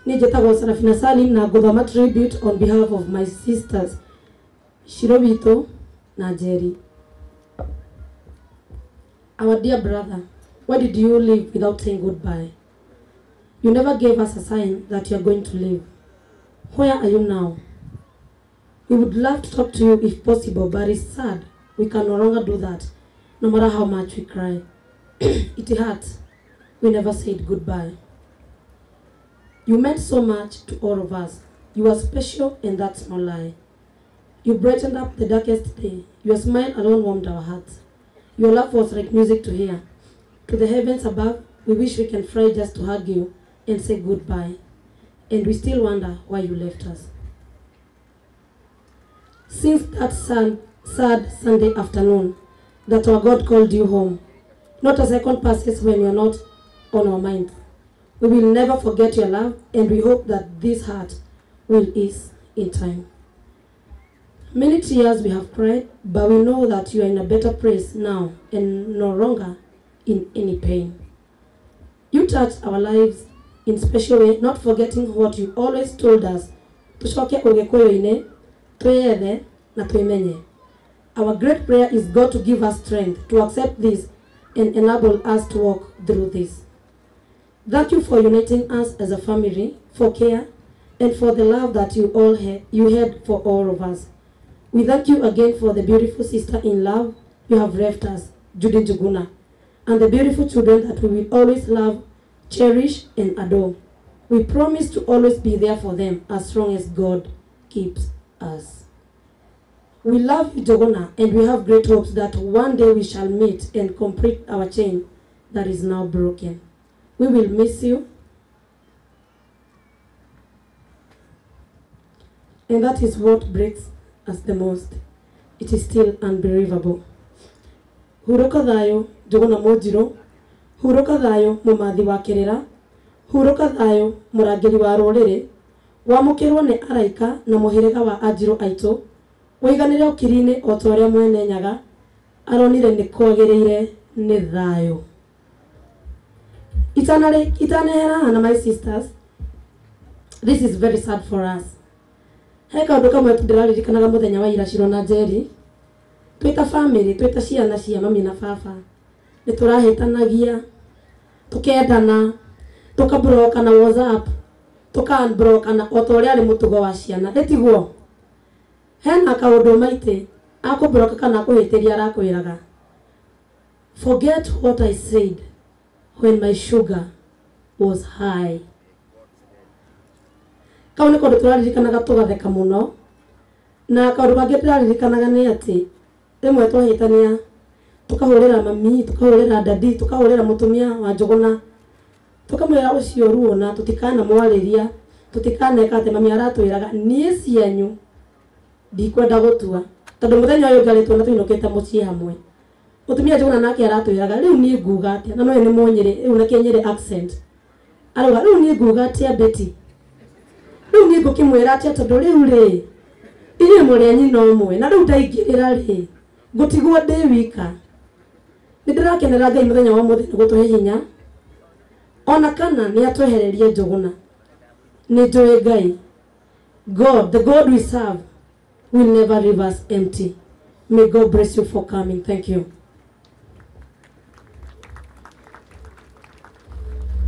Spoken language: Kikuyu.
Niĩ njĩtagwo Sarafina Salim na ngũthoma tribute on behalf of my sisters Shiro witũ na Njeri. Our dear brother, why did you leave without saying goodbye? You never gave us a sign that you are going to leave. Where are you now? We would love to talk to you if possible, but it's sad. We can no longer do that, no matter how much we cry. It hurts. We never said goodbye. You meant so much to all of us. You are special, and that's no lie. You brightened up the darkest day. Your smile alone warmed our hearts. Your love was like music to hear. To the heavens above, we wish we can fly just to hug you and say goodbye. And we still wonder why you left us. Since that sad Sunday afternoon that our God called you home, not a second passes when you are not on our minds. We will never forget your love, and we hope that this heart will ease in time. Many tears we have cried, but we know that you are in a better place now and no longer in any pain. You touched our lives in special way, not forgetting what you always told us. Tucoke ũgĩkũyũ-inĩ, twĩyethe na twĩmenye. Our great prayer is God to give us strength to accept this and enable us to walk through this. Thank you for uniting us as a family, for care, and for the love that you all had, you had for all of us. We thank you again for the beautiful sister in love you have left us, Judy Njuguna, and the beautiful children that we will always love, cherish, and adore. We promise to always be there for them as long as God keeps us. We love you, Njuguna, and we have great hopes that one day we shall meet and complete our chain that is now broken. We will miss you. And that is what breaks us the most. It is still unbelievable. Huruka thayo, Njuguna Mũnjirũ. Huruka thayo, mũmathi wa kĩrĩra. Huruka thayo, mũrangĩri wa rũrĩrĩ. Wamũkĩrwo nĩ araika na mũhĩrĩga wa Anjirũ aitũ. Wĩiganĩre ũkiri-inĩ o ta ũrĩa mwene Nyaga aronire nĩ kwagĩrĩire nĩ thayũ. Itanehera haha na my sisters, this is very sad for us. He kaũndũ kamwe ndĩraririkanaga mũthenya wa ira Shiro na Njeri. Twĩta family, twĩta ciana cia mami na baba. Nĩ tũrahĩtanagia, tũkendana, tũkaburokana WhatsApp, tũka-unblockana o ta ũrĩa arĩ mũtugo wa ciana. Ĩtiguo? Hena kaũndũ maitĩ akũblock kana akũhĩtĩria arakwĩraga. Forget what I said when my sugar was high. Kau nĩ kaũndũ tũraririkanaga tũgatheka mũno. Na kaũndũ kangĩ ndĩraririkanaga nĩ atĩ rĩmwe twahĩtania tũkahũrĩra mami, tũkahũrĩra dadi, tũkahũrĩra mũtumia wa Njuguna, tũkamwĩra ũcio ruona tũtikanamwarĩria, tũtikaneka atĩ mami aratwĩraga niĩ cianyu ndikwenda gũtua tondũ mũthenya ũyũ ngarĩtwo na tũinũkĩte mũciĩ hamwe. Mũtumia Njuguna nake aratwĩraga rĩu niĩ nguga atĩa, na no nĩ mũnyĩrĩ rĩu na kĩnyĩrĩ accent. Arauga rĩu niĩ nguga atĩa Betty, rĩu niĩ ngũkĩmwĩra atĩa tondũ rĩu rĩ inyuĩ mũrĩ a nyina ũmwe na rĩu ndaingĩrĩra rĩ ngũtigwo ndĩ wika. Nĩ ndĩrakenera Ngai mũthenya wa ũmũthĩ nĩ gũtũhe hinya ona kana nĩ atwehererie Njuguna. Nĩ njũĩ Ngai, God, the God we serve, will never leave us empty. May God bless you for coming. Thank you.